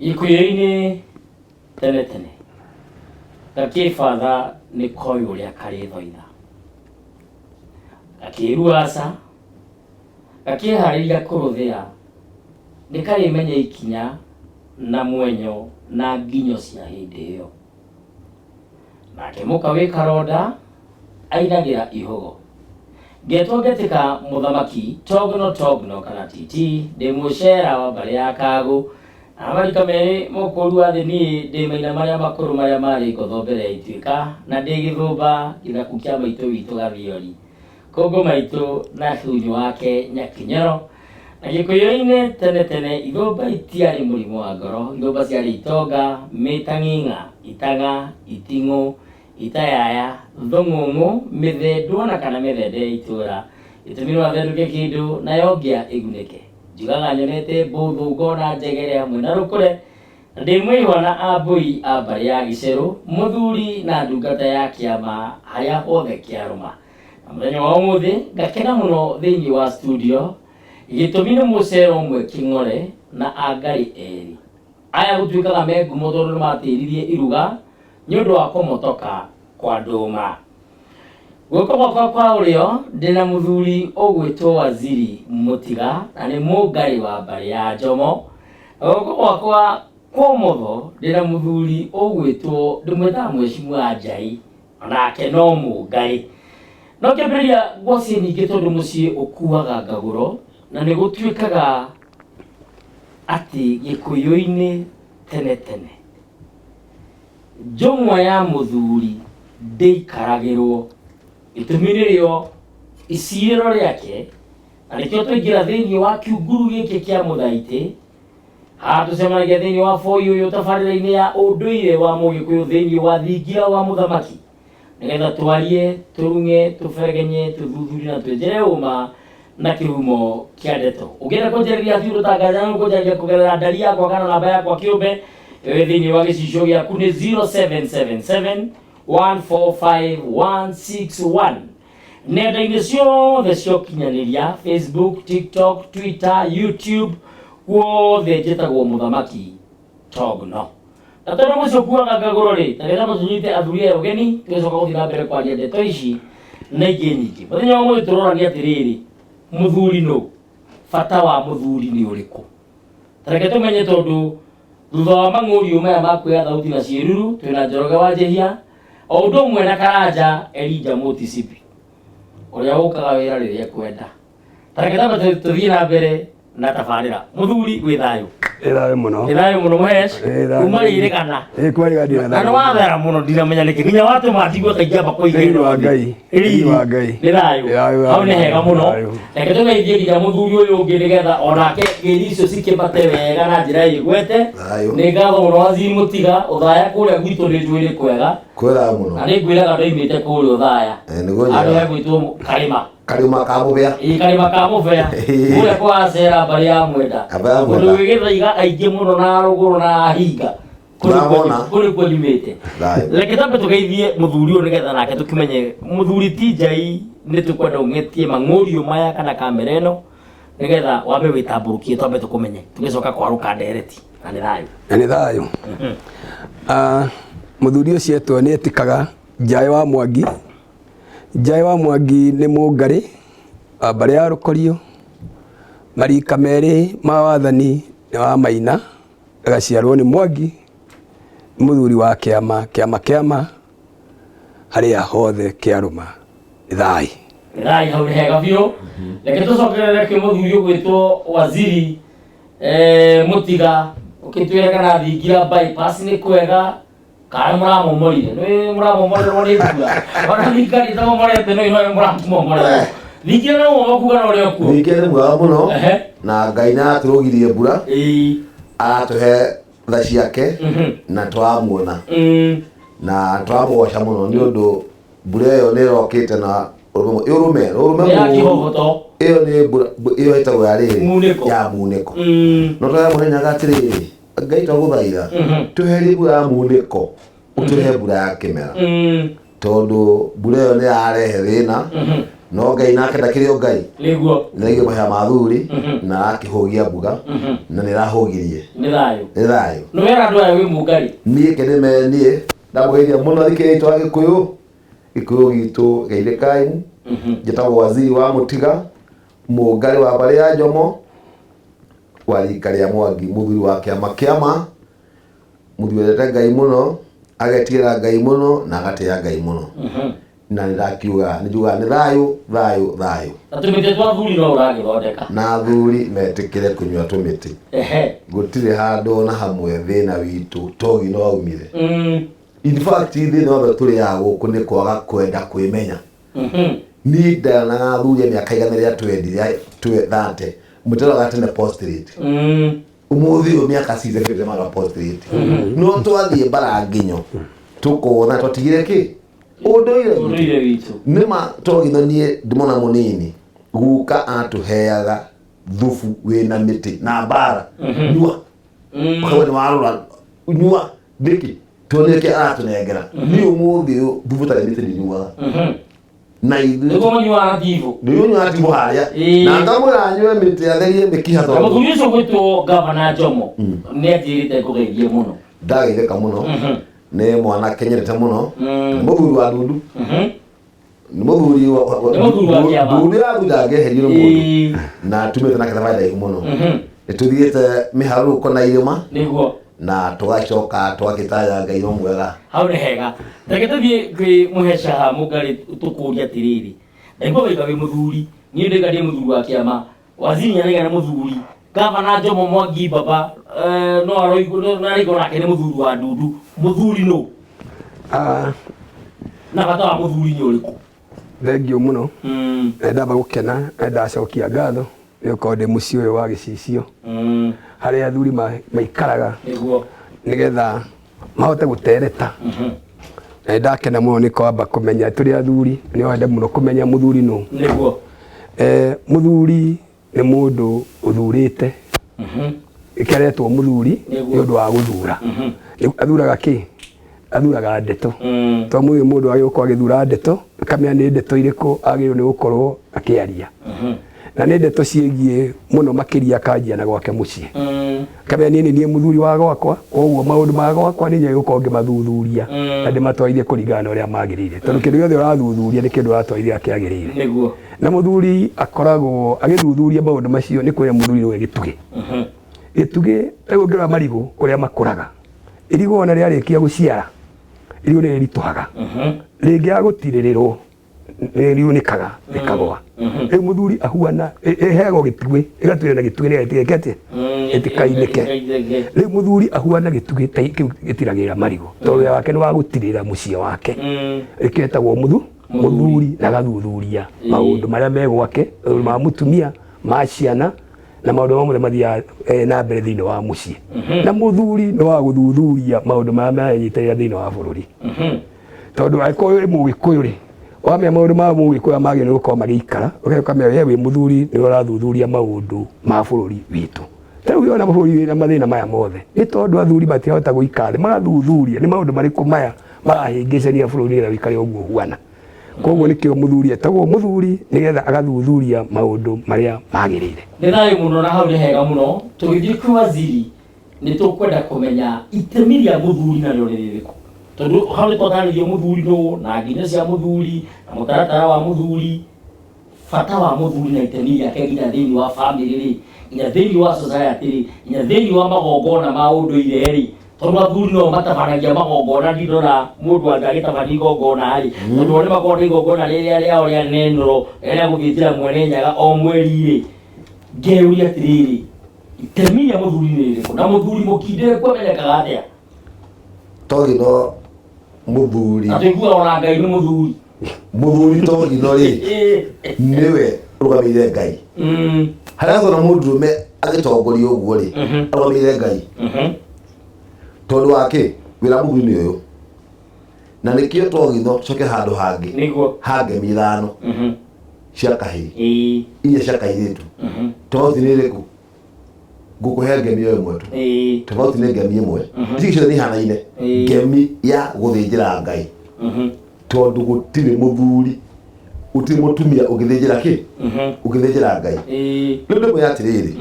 Gĩkũyũ-inĩ tene tene, gakĩbatha nĩ koĩ ũrĩa karĩthoitha. Gakĩruaca, gakĩharĩria kũrũthĩa, nĩ karĩmenya ikinya na mwenyo na nginyo cia hĩndĩ ĩyo. Nake mũka wĩ karonda ainagĩra ihũgo. Ngetwo ngetĩka mũthamaki Togno Togno kana Titi, ndĩ mũcera wa mbarĩ ya Kagũ, na marika merĩ mũkũru wa thĩ niĩ ndĩ maina marĩa makũrũ marĩa marĩ ngotho mbere ya ituĩka, na ndĩ gĩthũmba gĩthaku kĩa maitũ witũ Gathiori, Kũngũ maitũ na hunyũ wake Nyakinyoro. Na Gĩkũyũ-inĩ tene tene ithũmba itiarĩ mũrimũ wa ngoro, ithũmba ciarĩ itonga, mĩtang'ing'a, itang'a, iting'ũ, itayaya, thũng'ũng'ũ, mĩthendwo na kana mĩthende ya itũra. Gĩtũmi no athendũke kĩndũ nayo ngĩa ĩgunĩke. Njugaga nyonete mbũthũ ngona njegere hamwe na rũkũre, na ndĩ mũihwa na ambũi a mbarĩ ya gĩcerũ, mũthuri na ndungata ya kĩama harĩa hothe kĩarũma. Na mũthenya wa ũmũthĩ ngakena mũno thĩinĩ wa studio, gĩtũmi nĩ mũcere ũmwe kĩng'ore na angarĩ erĩ. Aya gũtuĩkaga me ngumo tondũ nĩ matĩririe iruga nĩ ũndũ wa kũmotoka kwa ndũma. Guoko gwakwa kwa ũrĩo ndĩna mũthuri ũgwĩtwo Waziri Mũtiga na nĩ mũngarĩ wa mbarĩ ya Njomo. Na guoko gwakwa kwa ũmotho ndĩna mũthuri ũgwĩtwo ndĩmwĩtaga Mheshimiwa Njai onake no mũngarĩ. No kĩambĩrĩria ngwacĩ nyingĩ tondũ mũciĩ ũkuaga ngagũro na nĩ gũtuĩkaga atĩ Gĩkũyũ-inĩ tene tene njũng'wa ya mũthuri ndĩikaragĩrwo. Gĩtũmi nĩrĩo icirĩro rĩake na nĩkĩo twaingĩra thĩinĩ wa kiunguru gĩkĩ kĩa mũthaitĩ. Haha tũcemanagia thĩinĩ wa bũi ũyũ tabarĩra-inĩ ya ũndũire wa mũgĩkũyũ thĩinĩ wa thingira wa mũthamaki nĩgetha twarie, tũrung'e, tũberegenye, tũthuthurie na twenjere ũma na kĩhumo kĩa ndeto. Ũngĩenda kũnjarĩria hatirĩ ũndũ ũtangaza no kũnjarĩria kũgerera ndari yakwa kana namba yakwa kĩũmbe ĩyo thĩinĩ wa gĩcicio gĩaku nĩ 0777 145 161. Nenda-inĩ ciothe cia ũkinyanĩria Facebook, TikTok, Twitter, YouTube guothe njĩtagwo mũthamaki Togno. Na tondũ mũciĩ ũkuaga ngagũro rĩ, ta rĩrĩa tũnyite athuri aya ũgeni tũgĩcoka gũthiĩ na mbere kwaria ndeto ici na ingĩ nyingĩ. Mũthenya wa ũmũthĩ tũrorania atĩrĩrĩ, mũthuri nũ? Bata wa mũthuri nĩ ũrĩkũ? Ta reke tũmenye tondũ thutha wa mang'ũriũ maya ma kuoya thauti na ciĩruru twĩna Njoroge wa Njehia o ũndũ ũmwe na Karanja Elijah Mũticipi ũrĩa ũkaga wĩra rĩrĩa ekwenda. Ta reke twambe tũthiĩ na mbere na tabarĩra. Mũthuri wĩ thayũ. Ĩ thayũ mũno. Wĩ thayũ mũno Mũhesh. Ĩ thayũ. Kuma rĩrĩgana. Ĩ kuma rĩrĩgana ndĩ na Na nĩ thayũ. wathera mũno ndiramenya nĩkĩ nginya watũma ndigwe kaingĩamba kũiga Riri wa Ngai. Riri wa Ngai. Nĩ thayũ. Thayũ, Hau nĩ hega mũno. thayũ. Reke tũgeithie nginya mũthuri ũyũ ũngĩ nĩgetha onake ngeithi icio cikĩmbate wega na njĩra ĩgwete. Thayũ. Nĩ ngatho mũno Waziri Mũtiga, ũthaya kũrĩa gwitũ nĩ njũĩ nĩ kwega. Kwĩraga mũno. Na nĩ ngwĩraga ndoimĩte kũrĩa ũthaya. Eh, nĩguo Handũ njega. hegwĩtwo Karĩma. Karĩma ka mũbĩa. Ĩ karĩma ka mũbea. Kũrĩa kwa Acera mbarĩ ya Mwenda. Mbarĩ ya Mwenda. Kũndũ gwĩ Gĩthaiga aingĩ mũno na Rũgũrũ na Ahinga. Ndamona. Kũu nĩkuo nyumĩte. Thayũ. Reke twambe tũgeithie mũthuri ũyũ nĩgetha nake tũkĩmenye mũthuri ti njai nĩ tũkwenda ũng'etie mang'ũriũ maya kana kamera ĩno nĩgetha wambe wĩtambũrũkie twambe tũkũmenye tũgĩcoka kwarũka ndereti na nĩ thayũ. Na nĩ thayũ. Ah, mũthuri ũcio etwo nĩ etĩkaga Njaĩ wa Mwangi. Njaĩ wa Mwangi nĩ mũngarĩ wa mbarĩ ya Rũkorio, marika merĩ ma wathani nĩ wa Maina, agaciarwo nĩ Mwangi, nĩ mũthuri wa kĩama, kĩama kĩama, harĩa hothe kĩarũma nĩ thayũ. Nĩ thayũ hau nĩ hega biũ. Reke tũcokerere kwĩ mũthuri ũgwĩtwo Waziri eh, Mũtiga ũkĩtwĩre kana thingira bypass nĩ kwega kana mũramomorire nĩ mũramomorirwo nĩ mbura ona thirikari ĩtamomorete nĩ no mũramomorerwo thingira no mũmoku kana ũrĩa ũkuo Ningĩ nĩ mwega mũno Ehe. na Ngai nĩ aratũrũgirie mbura Ĩĩ. aratũhe tha ciake na twamuona na twamũgoca mũno nĩ ũndũ mbura ĩyo nĩ ĩrokĩte na ũrũme ũrũme ũrũme Nĩ ya mũũru. kĩhogoto. Ĩyo nĩ mbura ĩyo ĩtagwo ya rĩrĩ Munĩko. ya munĩko no tũraya mũnenyaga atĩrĩrĩ Ngai twagũthaitha tũherie mbura ya munĩko ũtũhe mbura ya kĩmera tondũ mbura ĩyo nĩ yarehe thĩna. No Ngai nake ndakĩrĩ o Ngai. Nĩguo. Nĩraigua mahĩa ma athuri na arakĩhũgia mbuga na nĩrahũgirie. Nĩ thayũ. Nĩ thayũ. Nĩ wera andũ aya wĩ mũngarĩ. Niĩ ke nĩme niĩ ndamũgeithia mũno thikĩrĩria itũ a Gĩkũyũ. Gĩkũyũ gitũ geithĩkai. Njĩtagwo Waziri wa Mũtiga, mũngarĩ wa mbarĩ ya Njomo, wa rika rĩa Mwangi, mũthuri wa kĩama kĩama, mũthuri wendete Ngai mũno, agetigĩra Ngai mũno na agatĩĩa Ngai mũno. Na nĩ ndakiuga, nĩ njugaga nĩ thayũ, thayũ, thayũ. Na tũmĩtĩ twa athuri no ũragĩthondeka. Na athuri metĩkĩre kũnyua tũmĩtĩ. Gũtirĩ handũ ona hamwe thĩna witũ togi no waumire. In fact thĩna wothe tũrĩaga gũkũ nĩ kwaga kwenda kwĩmenya. Niĩ ndonaga athuri a mĩaka 120 30 mũtĩroraga tene postrate. Ũmũthĩ ũyũ mĩaka 60 mara postrate. No twathiĩ mbara nginyo tũkona twatigire kĩ? Ũndũire witũ. Ũndũire witũ. Nĩma togitho niĩ ndĩmona mũnini guka atũheaga thubu wĩna mĩtĩ na mbara nyua ũkaigua nĩ warũra nyua nĩkĩ tondũ nĩkĩ aratũnengera. Niĩ ũmũthĩ ũyũ thubu ũtarĩ mĩtĩ ndinyuaga. Na ithuĩ Nĩguo mũnyuaga tibũ. Nĩguo nyuaga tibũ harĩa. Na ngamwĩra anyue mĩtĩ atherie mĩkiha Na tondũ mũthuri ũcio gwĩtwo Gavana Jomo nĩ anjĩrĩte ngũgeithie mũno. Ndageithĩka mũno. Nĩ mwanake nyendete mũno. Nĩ mũthuri wa ndundu. Nĩ mũthuri wa Nĩ mũthuri wa kĩama. Ndundu ya ndundu ndangĩeherio nĩ mũndũ. Na tumĩte nake thabarĩ ndaihu mũno. Nĩ tũthiĩte mĩharũrũko na irĩma. Nĩguo. Na tũgacoka tũgakĩtanya Ngai no mwega. Hau nĩ hega. Reke tũthiĩ kwĩ Mũhecaha Mũngarĩ tũkũrie atĩrĩrĩ. Ndaigua waiga wĩ mũthuri. Niĩ ndaiga ndĩ mũthuri wa kĩama. Waziri nĩaraiga nĩ mũthuri. Gavana Jomo Mwangi Baba no aroigwo no araigwo nake nĩ mũthuri wa ndundu. Mũthuri nũ? Na bata wa mũthuri nĩ ũrĩkũ? Thengiũ mũno. Na ndamba gũkena na ndacokia ngatho nĩ gũkorwo ndĩ mũciĩ ũyũ wa gĩcicio. Harĩa athuri maikaraga. Nĩguo. Nĩgetha mahote gũtereta. Na ndakena mũno nĩ kwamba kũmenya tũrĩ athuri, nĩ wende mũno kũmenya mũthuri nũ. Nĩguo. Mũthuri nĩ mũndũ ũthurĩte. Ĩkeretwo mũthuri nĩ ũndũ wa gũthura. Athuraga kĩ? Athuraga ndeto. To mũthuri mũndũ agĩrĩirwo gũkorwo agĩthura ndeto, akamenya nĩ ndeto irĩkũ agĩrĩirwo nĩ gũkorwo akĩaria. Na nĩ ndeto ciĩgiĩ mũno makĩria akanjia na gwake mũciĩ. Akamenya niĩ nĩ niĩ mũthuri wa gwakwa, koguo maũndũ ma gwakwa nĩ niĩ gũkorwo ngĩmathuthuria na ndĩmatwarithie kũringana na ũrĩa magĩrĩire. Tondũ kĩndũ gĩothe ũrathuthuria nĩ kĩndũ ũratwarithia kĩagĩrĩire. Nĩguo. Na mũthuri akoragwo agĩthuthuria maũndũ macio nĩ kũrĩa mũthuri nĩwe gĩtugĩ. Gĩtugĩ rĩu ũngĩrora marigũ ũrĩa makũraga. Irigũ ona rĩarĩkia gũciara, irigũ nĩ rĩritũhaga. Rĩngĩaga gũtirĩrĩrwo nĩ riunĩkaga rĩkagwa. Rĩu mũthuri ahuana ĩheagwo gĩtugĩ, ĩgatuĩra na gĩtugĩ nĩgetha ĩtigeke atĩa? Ĩtikainĩke. Rĩu mũthuri ahuana gĩtugĩ ta kĩu gĩtiragĩrĩra marigũ, tondũ wĩra wake nĩ wa gũtirĩrĩra mũciĩ wake. Nĩkĩo etagwo mũthuri na agathuthuria maũndũ marĩa me gwake, maũndũ ma mũtumia, ma ciana na maũndũ mamwe mathiaga na mbere thĩinĩ wa mũciĩ. Na mũthuri nĩ wa gũthuthuria maũndũ marĩa maranyitĩrĩra thĩinĩ wa bũrũri. Tondũ angĩkorwo wĩ mũgĩkũyũ rĩ, wamenya maũndũ ma mũgĩkũyũ magĩrĩirwo nĩ gũkorwo magĩikara, ũkamenya we wĩ mũthuri nĩwe ũrathuthuria maũndũ ma bũrũri witũ. Ta rĩu wĩona bũrũri wĩna mathĩna maya mothe, nĩ tondũ athuri matirahota gũikara thĩ, magathuthuria nĩ maũndũ marĩkũ maya marahĩngĩcania bũrũri nĩgetha ũikare ũguo ũhuana. Koguo nĩkĩo mũthuri etagwo mũthuri nĩgetha agathuthuria maũndũ marĩa magĩrĩire. Nĩ thayũ mũno na hau nĩ hega mũno. Tũgĩthiĩ kwĩ waziri nĩ tũkwenda kũmenya itemi rĩa mũthuri narĩo nĩ rĩrĩkũ. Tondũ hau nĩ twatarĩrio mũthuri nũ, na nginyo cia mũthuri, na mũtaratara wa mũthuri, bata wa mũthuri na itemi rĩake nginya thĩinĩ wa family rĩ, nginya thĩinĩ wa society rĩ, nginya thĩinĩ wa magongona ma ũndũire rĩ. Tondũ athuri no matabanagia magongona, ndindona mũndũ anga agĩtabania igongona rĩ, tondũ o nĩ makoragwo na igongona rĩrĩa rĩao rĩa nenũro, rĩrĩa gũthĩnjĩra mwene nyaga o mweri rĩ. Ngeyũria atĩrĩrĩ, itemi rĩa mũthuri nĩ rĩrĩkũ? Na mũthuri mũkindĩrĩku amenyekaga atĩa? Togino mũthuri. Na tũiguaga ona Ngai nĩ mũthuri. Mũthuri togino rĩ, nĩwe ũrũgamĩrĩire Ngai. Harĩa hothe mũndũrũme agĩtongoria ũguo rĩ, arũgamĩrĩire Ngai. Tondũ wa kĩ? Wĩra mũthuri nĩ ũyũ. Na nĩkĩo togino coke handũ hangĩ. Nĩguo. Ha ngemi ithano. Cia kahĩĩ. Inya cia kairĩtu. Tofauti nĩ ĩrĩkũ? Ngũkũhe ngemi o ĩmwe tu. Tofauti nĩ ngemi ĩmwe. Ici ciothe nĩ ihanaine. Ngemi ya gũthĩnjĩra Ngai. Tondũ gũtirĩ mũthuri Gũtirĩ mũtumia ũngĩthĩnjĩra kĩ, ũngĩthĩnjĩra Ngai. Rĩu ndĩmwĩre atĩrĩrĩ,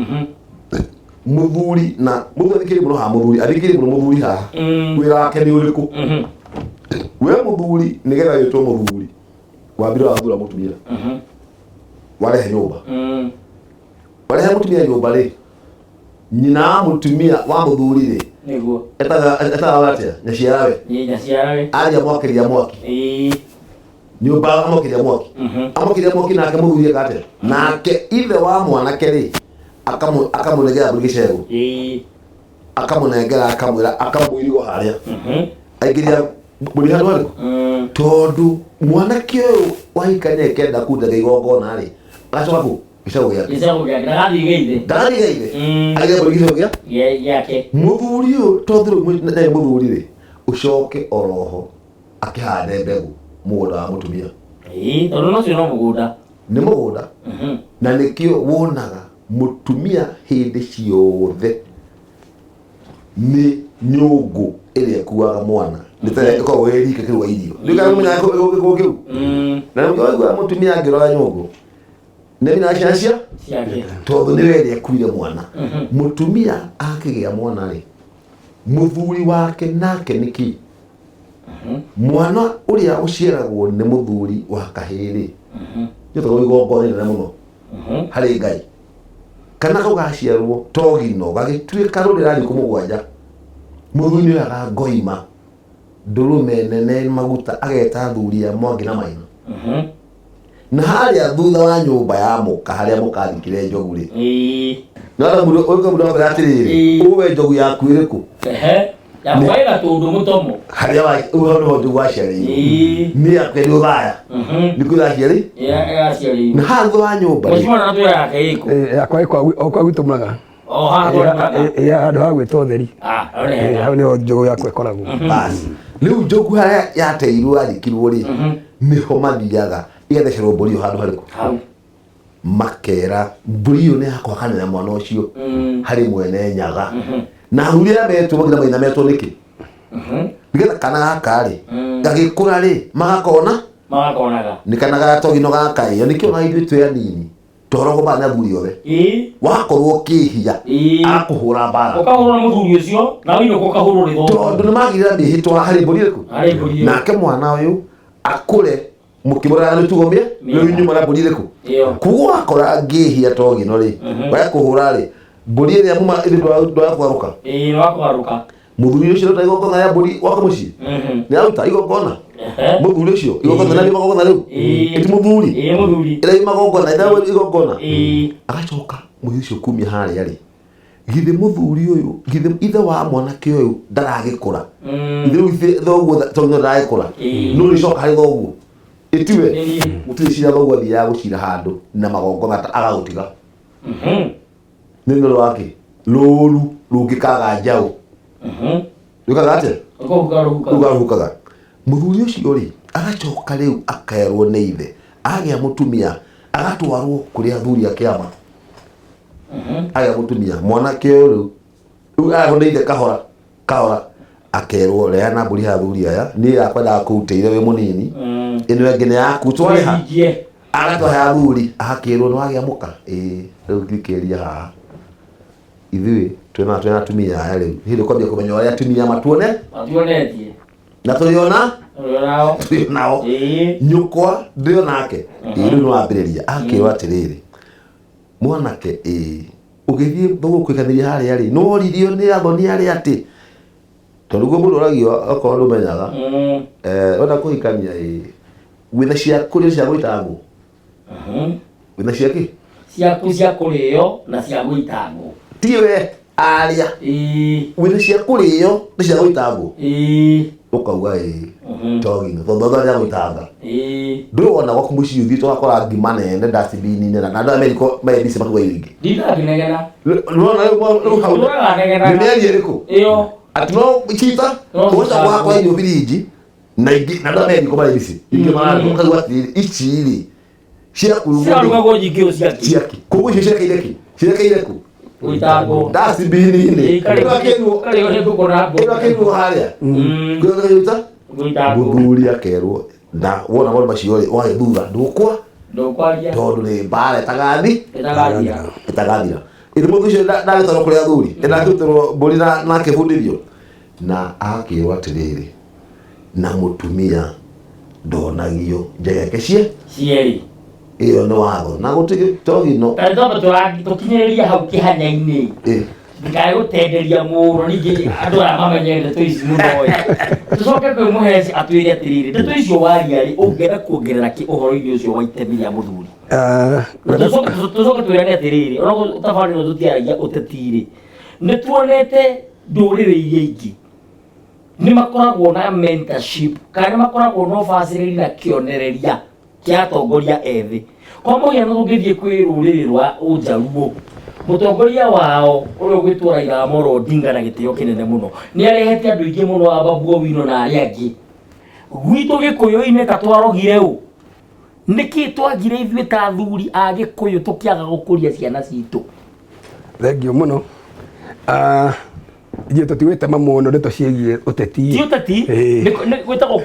mũthuri na mũthuri athikĩrĩrie mũno haha, mũthuri athikĩrĩrie mũno, mũthuri haha, wĩra wake nĩ ũrĩkũ? We mũthuri, nĩgetha wĩtwo mũthuri, wambire wathura mũtumia, warehe nyũmba. Warehe mũtumia nyũmba rĩ, nyina wa mũtumia wa mũthuri rĩ, etaga atĩa? Nyaciarawe. Nyaciarawe. Aria mwakĩria mwaki nyũmba, amwakĩria mwaki. Amwakĩria mwaki, nake mũthuri eka atĩa? Nake ithe wa mwanake rĩ, akamũnengera mbũri gĩcegũ. Akamũnengera, akamwĩra, akamũirigo harĩa aingĩria mbũri handũ harĩkũ, tondũ mwanake ũyũ wahikania kenda kunda igongona rĩ, agacoka kũ gĩcegũ gĩake. Gĩcegũ gĩake, ndagathiĩ gĩithe. Ndagathiĩ gĩithe. Aigĩre mbũri gĩcegũ gĩa gĩake. Mũthuri ũyũ, tondũ rĩu ndarĩ mũthuri rĩ, ũcoke oroho akĩhande mbegũ mũgũnda wa mũtumia. Tondũ nocio no mũgũnda. Nĩ mũgũnda. Na nĩkĩo wonaga mũtumia hĩndĩ ciothe nĩ nyũngũ ĩrĩa ĩkuaga mwana, nĩ ta ĩkoragwo ĩ rika kĩruga irio. Nĩ kana mũmenya gĩkũ kĩu. Na nĩkĩo waigua mũtumia angĩrora nyũngũ nĩ na ciana cia ciake, tondũ nĩwe ĩrĩa ĩkuire mwana. Mũtumia akĩgĩa mwana rĩ, mũthuri wake nake nĩkĩ mwana ũrĩa ũciaragwo nĩ mũthuri wa kahĩĩ rĩ, nĩtagwo igongona inene mũno harĩ Ngai. Kana kau gaciarwo togino gagĩtuĩka rũrĩra thikũ 7, mũthuri nĩ oyaga ngoima ndũrũme nene maguta, ageta athuri a Mwangi na Maina, na harĩa thutha wa nyũmba ya mũka, harĩa mũka athikire njogu rĩ, nona mũndũ ũyũ, mũndũ akwĩra atĩrĩrĩ, ũwe njogu yaku ĩrĩkũ? Ehe, yakwa ĩna tũndũ mũtomo. Harĩa ũhau nĩho njogu waciarĩirwo. Nĩ yake nĩ ũthaya, nĩ kwĩra aciari. Yaciarĩirwo. Na haha thutha wa nyũmba rĩ, Mheshimiwa, na twĩra yake ĩkũ? Yakwa ĩ o kwa gwitũ Mũrang'a. O haha twarĩ. Handũ ha gwĩtwo ũtheri. Ah, hau nĩ hega. Hau nĩho njũgũ yakwa ĩkoragwo. Basi rĩu njogu harĩa yateirwo, yathikirwo rĩ, nĩho mathiaga igathecerwo mbũri ĩyo handũ harĩkũ? Hau. Makera mbũri ĩyo nĩ ya kwakanĩra mwana ũcio harĩ mwene Nyaga. Na athuri aya metwo magira maina metwo nĩkĩ? Nĩgetha kana gaka rĩ, gagĩkũra rĩ, magakona. Magakonaga. Nĩ kana gatogino gaka ĩyo nĩkĩo ona ithuĩ twĩ anini tũhoragwo mbara nĩ athuri othe. Wakorwo kĩhia, akũhũra mbara. Ũkahũrwo nĩ mũthuri ũcio na ũinũka ũkahũrwo nĩ thoguo. Tondũ nĩ magirĩra mĩhĩtwa harĩ mbũri ĩrĩkũ? Harĩ mbũri ĩyo. Nake mwana ũyũ akũre mũkĩmũrora mĩtugo mĩega. Mĩega. Rĩu inyuma na mbũri ĩrĩkũ? Ĩyo. Koguo wakora ngĩhia togino rĩ, waya kũhũra rĩ, mbũri ĩrĩa muma ĩrĩ ndwaya kũgarũka. Wakũgarũka. Mũthuri ũcio nĩ igongona rĩa mbũri gwake mũciĩ. Nĩ aruta igongona. Mũthuri ũcio igongona nĩ magongona rĩu. Ĩti mũthuri. Mũthuri. Ĩrĩa magongona, ĩrĩa igongona. Agacoka mũthuri ũcio kumia harĩa rĩ, githĩ mũthuri ũyũ, githĩ ithe wa mwanake ũyũ ndaragĩkũra? Ithe rĩu ithe thoguo tondũ ndaragĩkũra. No rĩcoka harĩ thoguo ĩtiwe. Nĩ niĩ. Gũtirĩ cira thoguo athiaga gũcira handũ na magongona ta agagũtiga. Nĩ ũndũ wa kĩ? Rũru rũngĩkaga njaũ rwĩkaga atĩa? Ũkũhuka rũhuka. Rũgahukaga. Mũthuri ũcio rĩ, agacoka rĩu akerwo nĩ ithe agĩa mũtumia, agatwarwo kũrĩ athuri a kĩama. Agĩa mũtumia mwanake ũyũ rĩu, arerwo nĩ ithe kahora kahora, akerwo reana mbũri ha athuri aya, niĩ yakwa ndakũrutĩire wĩ mũnini, ĩno ĩngĩ nĩ yaku, twarĩha. Wĩhingie. Agatwahe athuri, agakĩrwo nĩ wagĩa mũka, ĩĩ rĩu thikĩrĩria haha, ithuĩ twĩna atumia aya rĩu hĩndĩ kwambia kũmenya ũrĩa atumia matuone. Matuonetie. Na tũrĩona. Tũrĩonao. Tũrĩonao. Nyũkwa ndĩo nake, ĩĩ rĩu nĩwambĩrĩria. Akĩrwo atĩrĩrĩ, mwanake, ĩĩ ũgĩthiĩ thoguo kũiganĩria harĩa rĩ, nĩworirio nĩ athoni arĩa atĩ tondũ guo mũndũ oragio okorwo ndũmenyaga. Wenda kũhikania, ĩĩ wĩna cia kũrĩa, cia gwĩta ngũ? Wĩna cia kĩ? Ciaku cia kũrĩo na cia gũita ngũ. Tiwe aria. Wĩna cia kũrĩo na cia gwĩta ngũ? Ũkauga ĩĩ. Togino tondũ andũ arĩa gwĩtanga, ndũĩ wona gwaku mũciĩ ũthiĩte ũgakora ngima nene dustbin-inĩ na andũ arĩa meriko mebici makuga irio ingĩ. Ndinangĩnegena. Nĩwona rĩu hau Ndũraga negenaga. nĩ mĩario ĩrĩkũ? Ĩyo. Atĩ no cita No ũgacoka cita. wakora irio birinji na ingĩ na andũ arĩa meriko marĩ bici ingĩ mararĩa, ũkaigua atĩrĩrĩ, ici rĩ cia kũrugwo rĩ, Cirarugagwo nyingĩ ũ ciaki. Ciaki koguo icio cirekeire kĩ? Cirekeire kũ? Gũita ngũ. Dustbin-inĩ. Karĩ Ĩno karĩ nĩ ngũkũ na ngũ. Ĩno akĩrwo harĩa. Kwĩrwo gũita Gũita ngũ. Mũthuri akerwo Na wona maũndũ macio rĩ, ũgagĩthura ndũkwa Ndũkwaria. Tondũ nĩ mbara ĩtagathi Ĩtagathira. Ĩtagathira. Ĩndĩ mũndũ ũcio ndagĩtwarwo kũrĩ athuri, ndakĩrutĩrwo mbũri na akĩbundithio na akĩrwo atĩrĩrĩ, na mũtumia ndonagio njegeke cie Cierĩ. Ĩyo nĩ watho na gũtirĩ togino. Ta twamba tũkinyĩrĩria hau kĩhanya-inĩ. Ndikae gũtenderia mũno, ningĩ andũ aya mamenye ndeto ici mũno ĩ. Tũcoke kwĩ Mũheci atwĩre atĩrĩrĩ, ndeto icio waria rĩ, ũngĩenda kuongerera kĩ ũhoro-inĩ ũcio wa itemi rĩa mũthuri? Tũcoke twĩrane atĩrĩrĩ, ona tabarĩra ĩno tũtiaragia ũteti rĩ, nĩ tuonete ndũrĩrĩ iria ingĩ nĩ makoragwo na mentorship kana nĩ makoragwo na ũbacĩrĩri na kĩonereria kĩa atongoria ethĩ. Kwa mũhiano, tũngĩthiĩ kwĩ rũrĩrĩ rwa Ũnjaruo, mũtongoria wao ũrĩa ũgwĩtwo Raila Amolo Odinga na gĩtĩo kĩnene mũno nĩ arehete andũ aingĩ mũno a Babu Owino na arĩa angĩ. Gwitũ Gĩkũyũ-inĩ ta twarogire ũ? Nĩkĩ twagire ithuĩ ta athuri a Gĩkũyũ tũkĩaga gũkũria ciana citũ? Thengiũ mũno. Ithuĩ tũtigwĩtema mũno ndeto ciĩgiĩ ũteti. Ti ũteti. Ĩĩ. Gwĩtagwo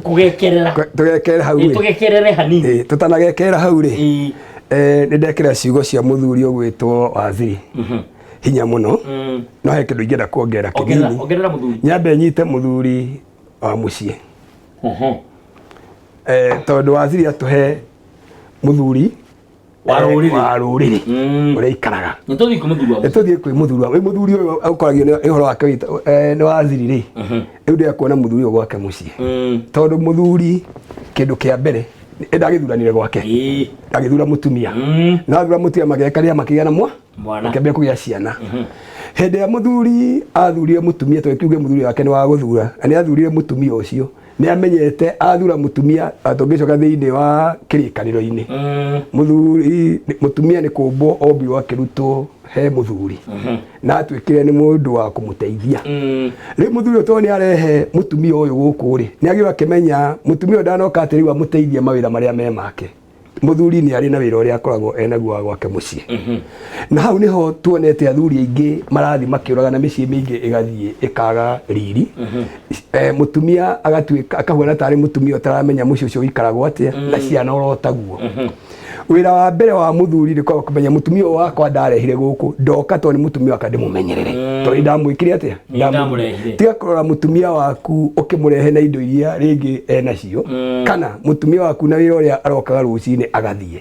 kũgekerera. Tũgekerere hau rĩ. Tũgekerere hanini. Ĩĩ, tũtanagekerera hau rĩ, nĩ ndekĩra ciugo cia mũthuri ũgwĩtwo Waziri hinya mũno, no he kĩndũ ingĩenda kuongerera Ongerera. kĩnini. Ongerera, mũthuri. Nyambe nyite mũthuri wa mũciĩ, tondũ Waziri atũhe mũthuri wa rũrĩrĩ. Wa rũrĩrĩ ũrĩa ikaraga. Nĩ tũthiĩ kwĩ mũthuri wa Nĩ tũthiĩ kwĩ mũthuri wa mũthuri ũyũ ũkoragio nĩ ũhoro wake nĩ Waziri rĩ, rĩu ndĩrenda kuona mũthuri ũyũ gwake mũciĩ, tondũ mũthuri kĩndũ kĩa mbere nĩ ndagĩthuranire gwake, agĩthura mũtumia, na athura mũtumia mageka rĩa makĩgĩa na Mwana. Makĩambia kũgĩa ciana. Hĩndĩ ĩrĩa mũthuri athurire mũtumia, tondũ kiuge mũthuri wake nĩ wa gũthura, na nĩ athurire mũtumia ũcio, nĩ amenyete athura mũtumia, tũngĩcoka thĩinĩ wa kĩrĩkanĩro-inĩ, mũthuri, mũtumia nĩ kũmbwo ombirwo akĩrutwo he mũthuri na atuĩkire nĩ mũndũ wa kũmũteithia. Rĩu mũthuri ũyũ tondũ nĩ arehe mũtumia ũyũ gũkũ rĩ, nĩ agĩrĩirwo akĩmenya mũtumia ũyũ ndanoka atĩ rĩu amũteithie mawĩra marĩa me make. Mũthuri nĩ arĩ na wĩra ũrĩa akoragwo enaguo wa gwake mũciĩ, na hau nĩho tuonete athuri aingĩ marathiĩ makĩũraga na mĩciĩ mĩingĩ ĩgathiĩ ĩkaga riri. Mũtumia agatuĩka akahuana tarĩ mũtumia ũtaramenya mũciĩ ũcio ũikaragwo atĩa na ciana orotaguo. Wĩra wa mbere wa mũthuri nĩ kwamba kũmenya mũtumia ũyũ wakwa ndarehire gũkũ, ndoka tondũ nĩ mũtumia wakwa ndĩmũmenyerere, tondũ nĩ ndamwĩkire atĩa? Nĩ ndamũrehire. Tiga kũrora mũtumia waku ũkĩmũrehe na indo iria rĩngĩ enacio, kana mũtumia waku na wĩra ũrĩa arokaga rũcinĩ agathiĩ.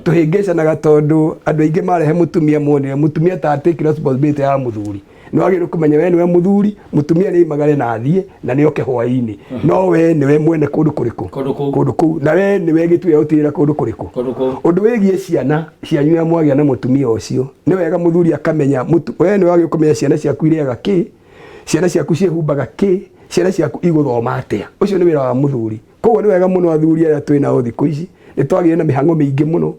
Tũhĩngĩcanaga tondũ andũ aingĩ marehe mũtumia monire mũtumia ta take responsibility ya mũthuri. Nĩ wagĩrĩirwo kũmenya we nĩwe mũthuri, mũtumia nĩ aimagare na athiĩ na nĩ oke hwaĩ-inĩ, no we nĩwe mwene kũndũ kũrĩkũ? Kũndũ kũu. Kũndũ kũu, na we nĩwe gĩtuĩra gũtirĩra kũndũ kũrĩkũ? Kũndũ kũu. Ũndũ wĩgiĩ ciana cianyu ya mwagĩa na mũtumia ũcio, nĩ wega mũthuri akamenya we nĩwe wagĩrĩirwo kũmenya ciana ciaku irĩaga kĩ, ciana ciaku ciĩhumbaga kĩ, ciana ciaku igũthoma atĩa. Ũcio nĩ wĩra wa mũthuri. Koguo nĩ wega mũno athuri arĩa twĩ nao thikũ ici, nĩ twagĩire na mĩhang'o mĩingĩ mũno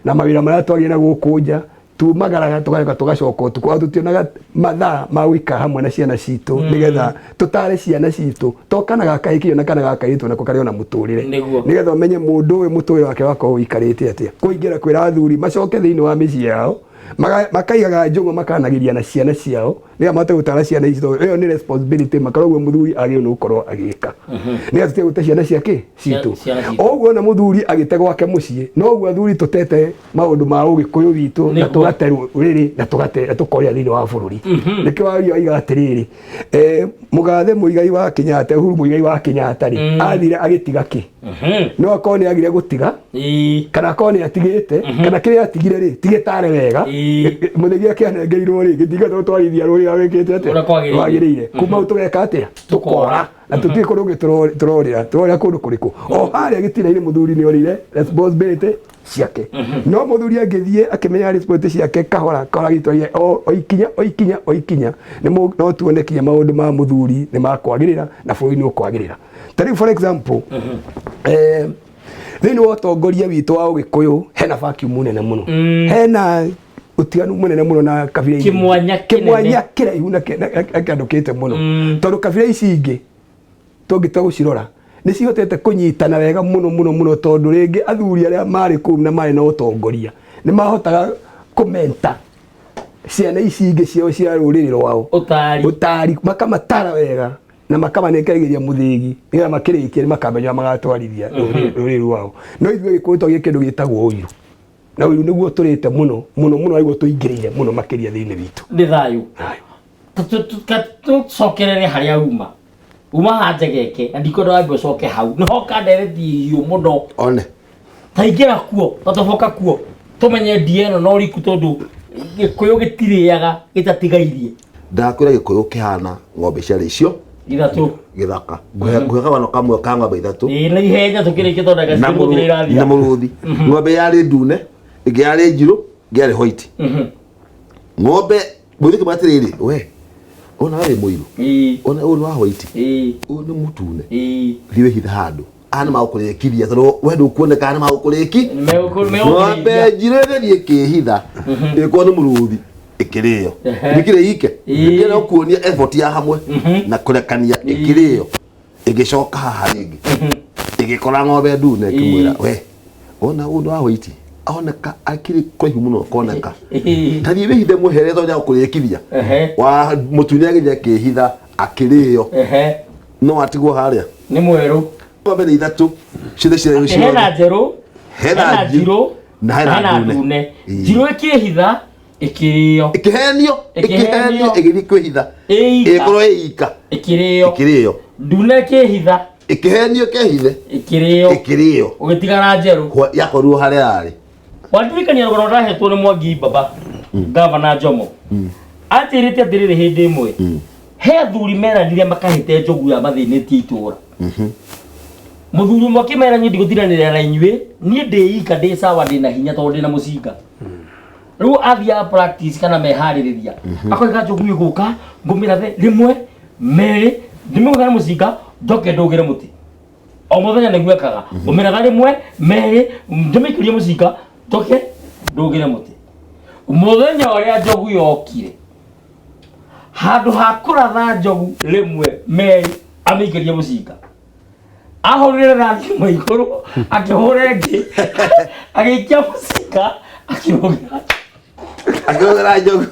na mawĩra marĩa twagĩire na gũkũ nja, tumagaraga tũgacoka tũgacoka ũtukũ, o tũtionaga mathaa ma gũikara hamwe na ciana citũ nĩgetha tũtare ciana citũ, to kana gaka gĩkinya na kana gaka kairĩtu nako karĩ ona mũtũrĩre, nĩgetha ũmenye mũndũ ũyũ mũtũrĩre wake wakorwo ũikarĩte atĩa. Kũingĩra kwĩra athuri macoke thĩinĩ wa mĩciĩ yao, makaigaga njũng'wa, makanagĩria na ciana ciao nĩgetha mahote gũtara ciana ici, tondũ ĩyo nĩ responsibility makoragwo ũguo mũthuri agĩrĩirwo nĩ gũkorwo agĩka nĩgetha tũtige gũte ciana ciake citũ. Ciana citũ. O ũguo ona mũthuri agĩte gwake mũciĩ, noguo athuri tũtete maũndũ ma ũgĩkũyũ witũ na tũgate rũrĩrĩ na tũgate na tũkoria thĩinĩ wa bũrũri. Nĩkĩo waria oiga atĩrĩrĩ, mũgathe Mũigai wa Kenyatta, Uhuru Mũigai wa Kenyatta rĩ, athire agĩtiga kĩ? No akorwo nĩ agire gũtiga, kana akorwo nĩ atigĩte, kana kĩrĩa atigire rĩ ti gĩtare wega. Mũthenya kĩanengeirwo rĩ, gĩtingĩhota gũtwarithia rũrĩrĩ wĩkĩte atĩa? Ũrĩa kwagĩrĩire. Kwagĩrĩire. Kuma hau tũgeka atĩa? Tũkora na tũtirĩ kũndũ kũngĩ tũrorĩra, tũrorĩra kũndũ kũrĩkũ? O harĩa gĩtina-inĩ mũthuri nĩ orĩire responsibility ciake. No mũthuri angĩthiĩ akĩmenya responsibility ciake kahora kahora, agĩtwarithia o ikinya o ikinya o ikinya, no tuone kinya maũndũ ma mũthuri nĩ makwagĩrĩra na bũrũri nĩ ũkwagĩrĩra. Ta rĩu for example, thĩinĩ wa ũtongoria witũ wa ũgĩkũyũ hena vacuum nene mũno, hena ũtiganu mũnene mũno na kabira ingĩ. Kĩmwanya kĩnene. Kĩmwanya kĩraihu na kĩandũkĩte mũno, tondũ kabira ici ingĩ tũngĩtua gũcirora nĩ cihotete kũnyitana wega mũno mũno mũno, tondũ rĩngĩ athuri arĩa marĩ kũu na marĩ na ũtongoria nĩ mahotaga kũmenta ciana ici ingĩ ciao cia rũrĩrĩ rwao. Ũtari. Ũtari, makamatara wega. Na makamanengereria mũthĩgi nĩgetha makĩrĩkia nĩ makamenya ũrĩa magatwarithia rũrĩrĩ rwao. No ithuĩ Gĩkũyũ twagire kĩndũ gĩtagwo ũiru, na ũiru nĩguo tũrĩte mũno mũno mũno, nĩguo tũingĩrĩire mũno makĩria thĩinĩ witũ. Nĩ thayũ. Thayũ. Tũcokerere harĩa uma ha njegeke, na ndikwenda wambe ũcoke hau, nĩho kandereti hiũ mũno. One. Taingĩra kuo, tatoboka kuo, tũmenye ndia ĩno na ũriku, tondũ Gĩkũyũ gĩtirĩaga gĩtatigairie. Ndakwĩra Gĩkũyũ kĩhana ng'ombe ciarĩ icio ithatũ gĩthaka. Ngũhe kagano kamwe ka ng'ombe ithatũ. Ĩĩ, na ihenya tũkĩrĩkia, tondũ ndagĩka Na citũ gũtirĩ irathira. Na mũrũthi. Ng'ombe yarĩ ndune, ĩngĩ yarĩ njirũ, ĩngĩ yarĩ white. Ng'ombe mũirũ kĩmwe atĩrĩrĩ, we ona we wĩ mũirũ, ona ũyũ nĩ wa white, ũyũ nĩ mũtune, thiĩ wĩhithe handũ, aya nĩ magũkũrĩkithia tondũ we ndũkuoneka, aya nĩ magũkũrĩki. Ng'ombe njirũ ĩgĩthiĩ ĩkĩhitha, ĩkorwo nĩ mũrũthi, ĩkĩrĩo. Nĩkĩrĩ ike nĩkĩrĩ kuonia effort ya hamwe na kũrekania, ĩkĩrĩo. Ĩgĩcoka haha rĩngĩ, ĩgĩkora ng'ombe ndune, ĩkĩmwĩra, we ona ũyũ nĩ wa white, oneka akĩrĩ kũraihu mũno koneka, ta thiĩ wĩhithe mwehere tondũ nĩagũkũrĩkithia. Wa mũtune agĩthiĩ akĩhitha, akĩrĩo. No atigwo harĩa. Nĩ mwerũ. Ng'ombe nĩ ithatũ ciothe ciarĩ Atĩ hena ciothe njerũ, hena hena njirũ, njirũ na hena hena ndune. ndune. Njirũ ĩkĩhitha, ĩkĩrĩo. Ĩkĩhenio. Ĩkĩhenio. Ĩkĩhenio, ĩgĩthiĩ kwĩhitha. Ĩika. Ĩkorwo ĩika. Ĩkĩrĩo. Ĩkĩrĩo. Ndune ĩkĩhitha. Ĩkĩhenio, kehithe. Ĩkĩrĩo. Ĩkĩrĩo. Ũgĩtigara njerũ. Yakorirwo harĩa yarĩ. Wandirikania rũgano ndahetwo nĩ Mwangi Baba, Gavana Jomo. Anjĩrĩte atĩrĩrĩ, hĩndĩ ĩmwe he athuri meranire makahĩte njogu ya mathĩnĩtie itũra. Mũthuri ũmwe akĩmera, niĩ ndigũtindanĩra na inyuĩ, niĩ ndĩ ika, ndĩ sawa, ndĩ na hinya tondũ ndĩ na mũcinga. Rĩu athiaga practice kana meharĩrĩria, akoiga njogu ĩgũka, ngũmĩrathe rĩmwe, merĩ, ndĩmĩgũtha na mũcinga, njoke ndũgĩre mũtĩ. O mũthenya nĩguo ekaga, ngũmĩratha rĩmwe, merĩ, ndĩmĩikĩrie mũcinga, njoke ndũgĩre mũtĩ. Mũthenya ũrĩa njogu yokire, handũ ha kũratha njogu rĩmwe, merĩ, amĩikĩrie mũcinga, ahũrire rathi ĩmwe igũrũ, akĩhũra ĩngĩ, agĩikia mũcinga, akĩhũra. Akĩhũthĩra njogu.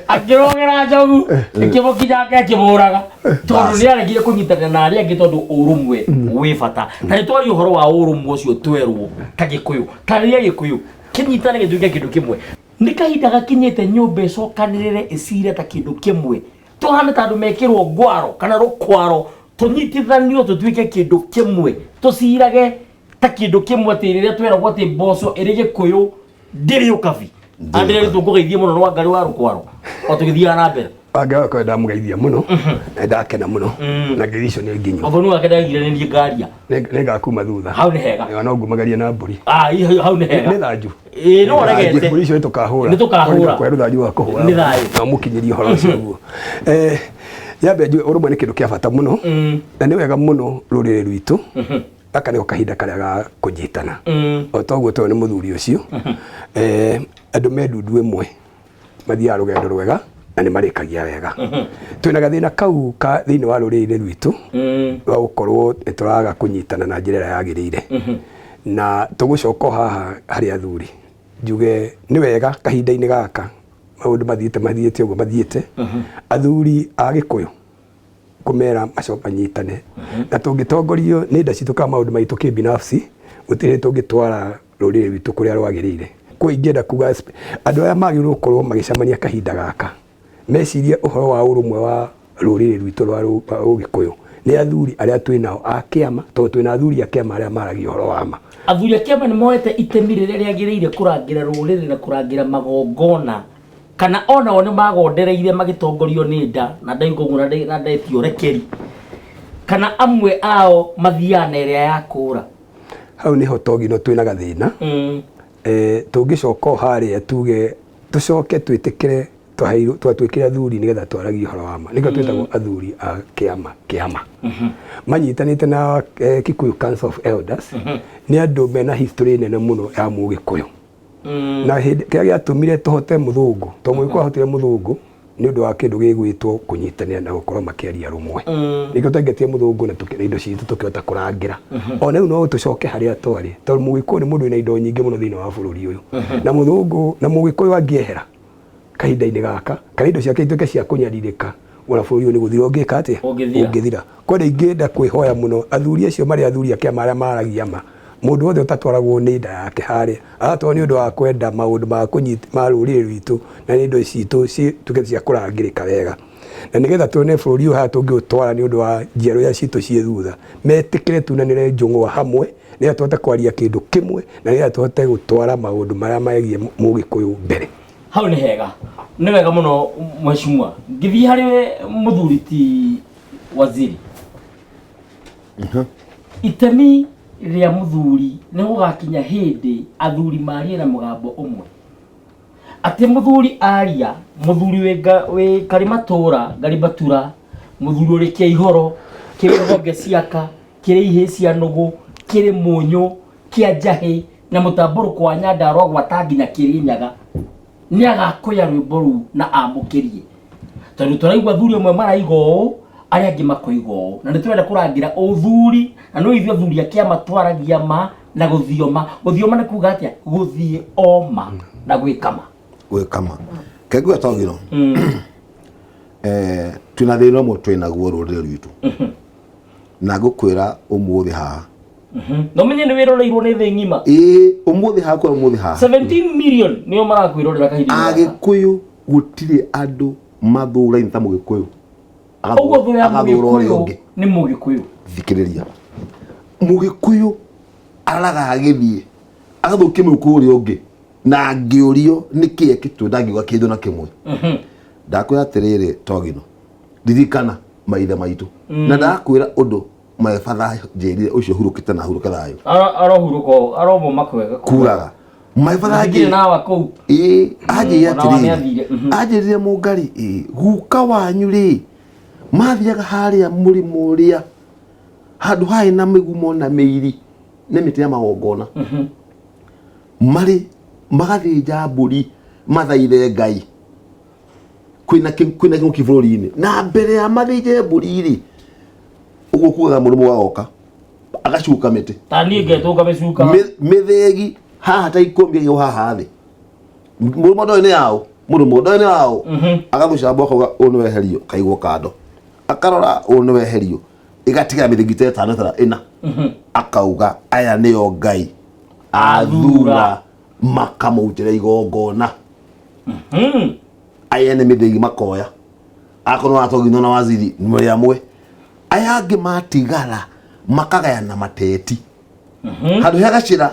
Akĩrũgĩra njogu, ĩkĩmũkinyanga, ĩkĩmũraga, tondũ nĩ aregire kũnyitanĩra na arĩa angĩ, tondũ ũrũmwe wĩ bata. Na nĩ twaria ũhoro wa ũrũmwe ũcio, twerwo ta Gĩkũyũ, ta rĩrĩa Gĩkũyũ kĩnyitane gĩtuĩke kĩndũ kĩmwe. Nĩ kahinda gakinyĩte nyũmba ĩcokanĩrĩre, ĩcire ta kĩndũ kĩmwe, tũhane ta andũ mekĩrwo ngwaro kana rũkwaro, tũnyitithanio tũtuĩke kĩndũ kĩmwe, tũcirage ta kĩndũ kĩmwe, atĩ rĩrĩa tweragwo atĩ mboco ĩrĩ Gĩkũyũ ndĩrĩ ũkabi, andĩrĩa tũkũgeithie mũno rwa Ngarĩ wa rũkwaro o tũgĩthiaga na mbere. Wangari wakwa, ndamũgeithia mũno na ndakena mũno, na ngeithi icio nĩ nginyu. Ũthoni wake ndagire nĩ niĩ ngaria. Nĩ ngakuma thutha. Hau nĩ hega. No ngumagaria na mbũri. Ah, hau nĩ hega. Nĩ thanju. Ĩĩ, no ũregete. Mbũri icio nĩ tũkahũra. Nĩ tũkahũra. Nĩngakũhe rũthanju rwa kũhũra. Nĩ thayũ. Na ũmũkinyĩrie ũhoro ũcio guo. Nyambe njuge ũrũmwe nĩ kĩndũ kĩa bata mũno, na nĩ wega mũno rũrĩrĩ rwitũ gaka nĩko kahinda karĩa ga kũnyitana. O ta ũguo tũĩ nĩ mũthuri ũcio, andũ me ndundu ĩmwe mathiaga rũgendo rwega na nĩ marĩkagia wega. Twĩna gathĩna kau ka thĩinĩ wa rũrĩrĩ rwitũ rwa gũkorwo nĩ tũraga kũnyitana na njĩra ĩrĩa yagĩrĩire, na tũgũcoka o haha harĩ athuri, njuge nĩ wega kahinda-inĩ gaka maũndũ mathiĩte ũguo mathiĩte, athuri a Gĩkũyũ kũmera manyitane, na tũngĩtongorio nĩ nda citũ kana maũndũ maitũ kĩbinafsi, gũtirĩ tũngĩtwara rũrĩrĩ rwitũ kũrĩa rwagĩrĩire. Kwa ingĩenda kuga andũ arĩa magĩrĩirwo gũkorwo magĩcemania kahinda gaka mecirie ũhoro wa ũrũmwe wa rũrĩrĩ rwitũ rwa Ũgĩkũyũ nĩ athuri arĩa twĩ nao a kĩama, tondũ twĩna athuri a kĩama arĩa maragia ũhoro wa ma. Athuri a kĩama nĩ moete itemi rĩrĩa rĩagĩrĩire kũrangĩra rũrĩrĩ na kũrangĩra magongona, kana onao nĩ magondereire magĩtongorio nĩ nda na ndaigua na ndetio ũrekeri, kana amwe ao mathiaga na ĩrĩa ya kũra? Hau nĩho togino twĩna gathĩna. Tũngĩcoka o harĩa tuge tũcoke twĩtĩkĩre twaheirwo twatuĩkire athuri nĩgetha twaragie ũhoro wa ma, nĩkĩo twĩtagwo athuri a kĩama. Kĩama manyitanĩte na Kikuyu Council of Elders nĩ andũ mena history nene mũno ya Mũgĩkũyũ, na hĩndĩ kĩrĩa gĩatũmire tũhote mũthũngũ, tondũ Mũgĩkũyũ ahotire mũthũngũ nĩ ũndũ wa kĩndũ gĩgwĩtwo kũnyitanĩra na gũkorwo makĩaria rũmwe. Nĩkĩo twaingatire mũthũngũ na na indo citũ tũkĩhota kũrangĩra. Ona rĩu no tũcoke harĩa twarĩ, tondũ Mũgĩkũyũ nĩ mũndũ wĩna indo nyingĩ mũno thĩinĩ wa bũrũri ũyũ, na mũthũngũ na Mũgĩkũyũ angĩehera kahinda-inĩ gaka kana indo ciake ituĩke cia kũnyarirĩka. Ona bũrũri ũyũ nĩ gũthira ũngĩka atĩa? Ũngĩthira. Ũngĩthira. Kwenda ingĩenda kwĩhoya mũno athuri acio marĩ athuri a kĩama arĩa maragia ma. Mũndũ wothe ũtatwaragwo nĩ nda yake harĩa aratwarwo nĩ ũndũ wa kwenda maũndũ ma kũnyita ma rũrĩrĩ rwitũ na nĩ indo citũ cituĩke cia kũrangĩrĩka wega. Na nĩgetha tuone bũrũri ũyũ harĩa tũngĩũtwara nĩ ũndũ wa njiarwa iria citũ ciĩ thutha, metĩkĩre tunanĩre njũng'wa hamwe nĩgetha tũhote kwaria kĩndũ kĩmwe na nĩgetha tũhote gũtwara maũndũ marĩa megiĩ Mũgĩkũyũ mbere. Hau nĩ hega, nĩ wega mũno mheshimiwa. Ngĩthiĩ harĩ mũthuri ti waziri, itemi rĩa mũthuri nĩ gũgakinya hĩndĩ athuri marie na mũgambo ũmwe, atĩ mũthuri aria, mũthuri wĩ Karimatũra, Ngarimatura, mũthuri ũrĩ Kĩaihoro, kĩrĩ honge ciaka, kĩrĩ ihĩ cia nũgũ, kĩrĩ mũnyũ, kĩa njahĩ na mũtambũrũko wa Nyandarua gwata nginya Kĩrĩnyaga, nĩ agakoya rwĩmbo rũu na amũkĩrie. Tondũ tũraigua athuri amwe maraiga ũũ, arĩa angĩ makoiga ũũ, na nĩ tũrenda kũrangĩra ũthuri, na no ithuĩ athuri a kĩama twaragia ma na gũthioma. Gũthioma nĩ kuga atĩa? Gũthiĩ o ma na gwĩka ma. Gwĩka ma. Kenguya Togiro, twĩna thĩna ũmwe twĩnaguo rũrĩrĩ rwitũ. Na ngũkwĩra ũmũthĩ haha. No menye nĩ wĩroreirwo nĩ thĩ ng'ima. Ĩĩ, ũmũthĩ haha, kwĩra ũmũthĩ haha. 17 million nĩo marakwĩrorera kahinda gaka. Agĩkũyũ gũtirĩ andũ mathũraine ta Mũgĩkũyũ. Ũguo thũ ya Agathũra ũrĩa Mũgĩkũyũ ũngĩ. nĩ Mũgĩkũyũ. Thikĩrĩria. Mũgĩkũyũ araraga agĩthiĩ agathũkia Mũgĩkũyũ ũrĩa ũngĩ, na angĩũrio nĩkĩ ekĩtwo ndangiuga kĩndũ na kĩmwe. Ndakwĩra atĩrĩrĩ Togino, ririkana maithe maitũ, na ndakwĩra ũndũ my father njĩrire ũcio hurũkĩte na hurũke thayũ. Arohurũka, aromoma kwega. Kuraga. My father Ndigire anjĩrire nawa kũu. Ĩĩ, anjĩrire Ona wa atĩrĩrĩ, nĩathire. Anjĩrire Mũngarĩ, ĩĩ, guka wanyu rĩ, mathiaga harĩa mũrĩmo ũrĩa, handũ harĩ na mĩgumo na mĩiri na mĩtĩ ya magongona. Marĩ magathĩnja mbũri mathaithe Ngai. Kwĩna kĩng'ũki bũrũri-inĩ. Na mbere ya mathĩnje mbũri rĩ, ũguo kugaga mũrĩmo wagoka agacuka mĩtĩ. Ta niĩ ngetũnga mĩcuka. Mĩthĩgi haha ta ikũmi ĩgĩgwo haha thĩ. Mũrĩmo ndoĩ nĩ yaũ, mũrĩmo ndoĩ nĩ yaũ. Agathucamba akauga ũyũ nĩ weherio, kaigwo kando. Akarora ũyũ nĩ weherio, ĩgatigara mĩthĩgi ta ĩtano ĩtara ĩna. Akauga aya nĩo Ngai athura makamũrutĩra igongona. Aya nĩ mĩthĩgi makoya. Akorwo watogino na waziri mũrĩ amwe. Aya angĩ matigara makagayana mateti. Handũ he gacĩra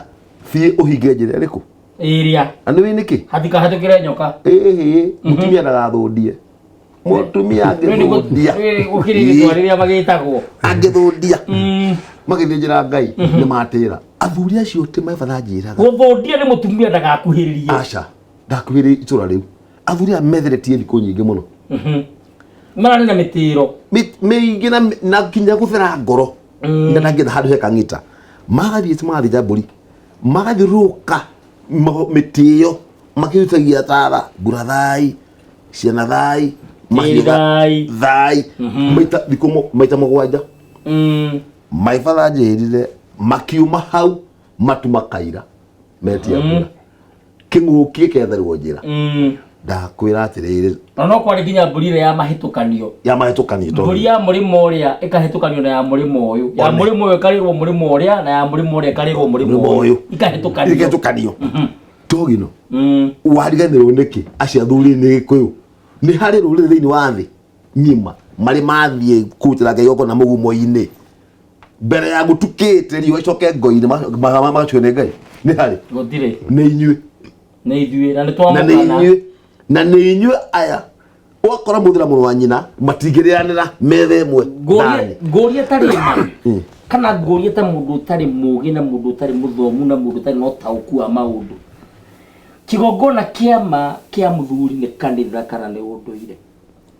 thiĩ ũhinge njĩra ĩrĩkũ? Ĩrĩa. Na nĩ wĩ nĩkĩ? Hatikahĩtũkĩre nyoka. Ĩhĩ, mũtumia ndagathũndie. Mũtumia angĩthũndia. Gũkĩrĩ rĩtwa rĩrĩa magĩtagwo. Angĩthũndia. Magĩthĩnjĩra Ngai nĩ matĩra. Athuri acio ti my father anjĩraga. Gũthũndia nĩ mũtumia ndagakuhĩrĩrie. Aca, ndakuhĩrĩrie itũra rĩu. Athuri aya metheretie thikũ nyingĩ mũno. Mararĩ na mĩtĩro. Mĩingĩ na nginya gũthera ngoro. Na ndangĩetha handũ he kang'ita. Magathiĩ ti magathĩnja mbũri. Magathiũrũrũka mĩtĩo makĩrutagia tara, mbura thai, ciana thai, mahiũ Thai. thai. Maita thikũ maita mũgwanja. My father anjĩrire makiuma hau matu makaira metia mbura. Kĩng'ũki gĩketherwo njĩra. Ndakwĩra atĩrĩrĩ. Na no kwarĩ nginya mbũri ĩrĩa ya mahĩtũkanio. Ya mahĩtũkanio tondũ. Mbũri ya mũrĩmo ũrĩa ĩkahĩtũkanio na ya mũrĩmo ũyũ. Ya One. mũrĩmo ũyũ ĩkarĩrwo mũrĩmo ũrĩa na ya mũrĩmo ũrĩa ĩkarĩrwo mũrĩmo Mũrĩmo ũyũ. ũyũ. Ikahĩtũkanio. Ikahĩtũkanio. Togino. Wariganĩrwo nĩkĩ? Acio athuri nĩ Gĩkũyũ. Nĩ harĩ rũrĩrĩ thĩinĩ wa thĩ ng'ima marĩ mathiĩ kũrutĩra Ngai igongona mũgumo-inĩ. Mbere ya gũtukĩte riũa icoke ngo-inĩ magacuo nĩ Ngai. Nĩ harĩ? Gũtirĩ. Nĩ inyuĩ. Nĩ ithuĩ, na nĩ Na nĩ twamũkana. inyuĩ. Na nĩ inyuĩ aya. Ũgakora mũthĩ na mũrũ wa nyina matingĩrĩanĩra metha ĩmwe. Thani. Ngũrie tarĩ ma. Kana ngũrie ta mũndũ ũtarĩ mũgĩ na mũndũ ũtarĩ mũthomu na mũndũ ũtarĩ na ũtaũku wa maũndũ. Kĩgongona kĩa ma kĩa mũthuri nĩ kanitha kana nĩ ũndũire?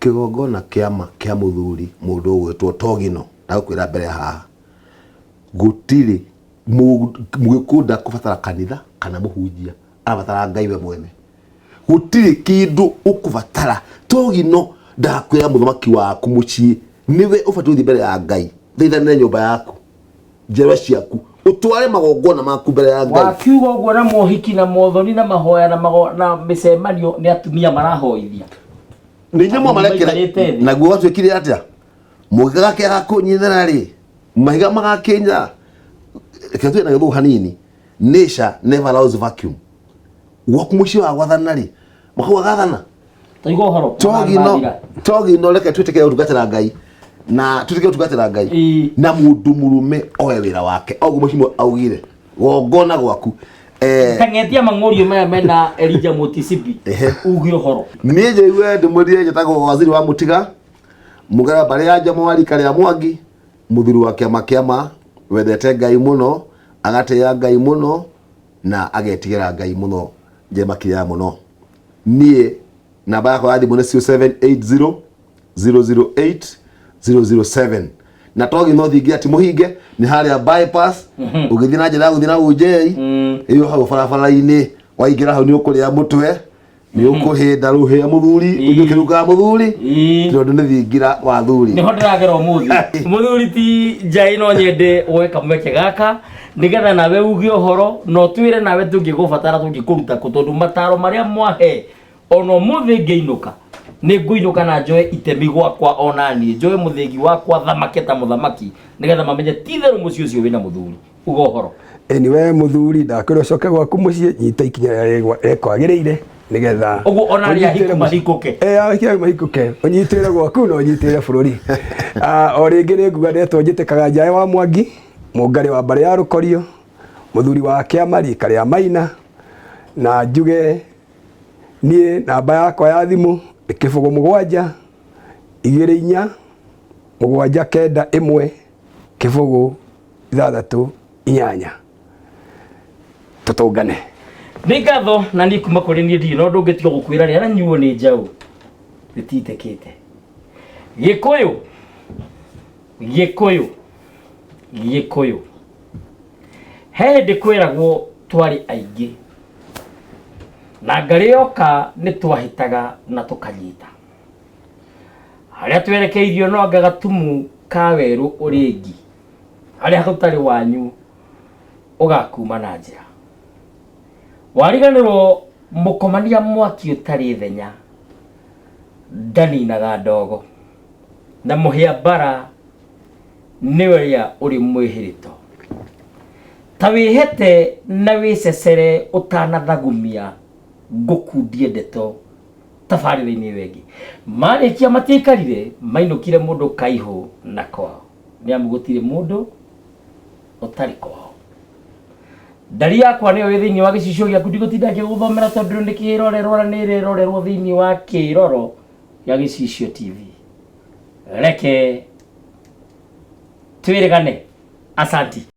Kĩgongona kĩa ma kĩa mũthuri mũndũ ũgwĩtwo Togino, ndagũkwĩra mbere haha. Gũtirĩ mũgĩkũyũ ndakũbatara kanitha kana mũhunjia, arabatara Ngai we mwene. Gũtirĩ kĩndũ ũkũbatara. Togino ndakwĩra mũthamaki waku mũciĩ nĩwe ũbatiĩ gũthiĩ mbere ya Ngai, thaithanĩre nyũmba yaku, njerwa ciaku, ũtware magongona maku mbere ya Ngai. Wakiuga ũguo na mohiki na mothoni na mahoya na mĩcemanio nĩ atumia marahoithia. Nĩ inyuĩ mwamarekere Maikarĩte thĩ. Naguo gwatuĩkire atĩa? Mũgĩka gakĩaga kũnyithana rĩ, mahiga magakĩnya. Reke tuge na gĩthũngũ hanini, nature never allows vacuum. Gwaku mũciĩ wa gwathana rĩ, makauga gathana. Taigua ũhoro. Togino togino, reke twĩtĩkĩre gũtungatĩra Ngai na twĩtĩkĩre gũtungatĩra Ngai. Na mũndũ mũrũme oe wĩra wake oguo mũcimo augire gongona gwaku. Tang'etia mang'ũriũ maya mena Elijah Mutisibi. Uge ũhoro. Niĩ njaigue ndĩmwĩrire, njĩtagwo Waziri wa Mũtiga Mũgera, mbarĩ ya Njomo wa rika rĩa Mwangi, mũthuri wa kĩama kĩama wendete Ngai mũno, agatĩĩa Ngai mũno na agetigĩra Ngai mũno njemakĩria mũno. Niĩ namba yakwa ya thimũ nĩ 0780 008 007. Na to no thingi ati mũhinge nĩ harĩa bypass, ũgĩthiĩ na njĩra ya gũthiĩ na Unjei ĩyo hau barabara-inĩ, waingĩra hau nĩ ũkũrĩa mũtwe, nĩ ũkũhĩnda rũhĩa mũthuri, ũthiĩ ũkĩrungaga mũthuri, tondũ nĩ thingira wa thuri. Nĩho ndĩragera ũmũthĩ. Mũthuri ti Njaĩ, no nyende woe kamweke gaka nĩgetha nawe uge ũhoro na ũtwĩre nawe tũngĩgũbatara tũngĩkũruta kũ, tondũ mataro marĩa mwahe ona ũmũthĩ ngĩinũka nĩ ngũinũka na njoe itemi gwakwa, ona niĩ njoe mũthĩgi wakwa thamake ta mũthamaki, nĩgetha mamenye ti itherũ mũciĩ ũcio wĩna mũthuri. Uga ũhoro. Ĩni we mũthuri, ndakwĩra ũcoke gwaku mũciĩ, nyita ikinya rĩrĩa rĩkwagĩrĩire nĩgetha Ũguo ona arĩa ũnyitĩrĩre ahiku mũciĩ. mahikũke. Eh, ahiku mahikũke, ũnyitĩrĩre gwaku na ũnyitĩrĩre bũrũri. Ah, o rĩngĩ nĩ nguga ndetwo njĩtĩkaga Njaĩ wa Mwangi, mũngarĩ wa mbarĩ ya Rũkorio, mũthuri wa kĩama rika rĩa Maina, na njuge niĩ namba yakwa ya thimũ nĩ 0 7 2 4 7 9 1 0 6 8. Tũtũngane. Nĩ ngatho na niĩ kuma kũrĩ niĩ ndirĩ na ũndũ ũngĩ tiga gũkwĩra rĩara nyuo nĩ njaũ rĩtitekĩte. Gĩkũyũ, Gĩkũyũ, Gĩkũyũ, he hĩndĩ kweragwo twarĩ aingĩ na ngarĩ yoka nĩ twahĩtaga na tũkanyita harĩa twerekeirio, no anga gatumu ka werũ ũrĩngi harĩa tũtarĩ wanyu ũgakuma na njĩra wariganĩrwo mũkomania mwaki ũtarĩ thenya ndaninaga ndogo na mũhĩa mbara nĩ ũrĩa ũrĩ mwĩhĩrĩto ta wĩhete na wĩcecere ũtanathagumia ngũkundie ndeto tabarĩra-inĩ ĩyo ĩngĩ. Marĩkia matiaikarire, mainũkire mũndũ kaihũ na kwao, nĩ amu gũtirĩ mũndũ ũtarĩ kwao. Ndari yakwa nĩyo ĩ thĩinĩ wa gĩcicio gĩaku, ndigũtinda ngĩgũthomera tondũ nĩ kĩrorerwo na nĩ ĩrerorerwo thĩinĩ wa kĩroro gĩa Gĩcicio TV. Reke twĩrĩgane. Asanti.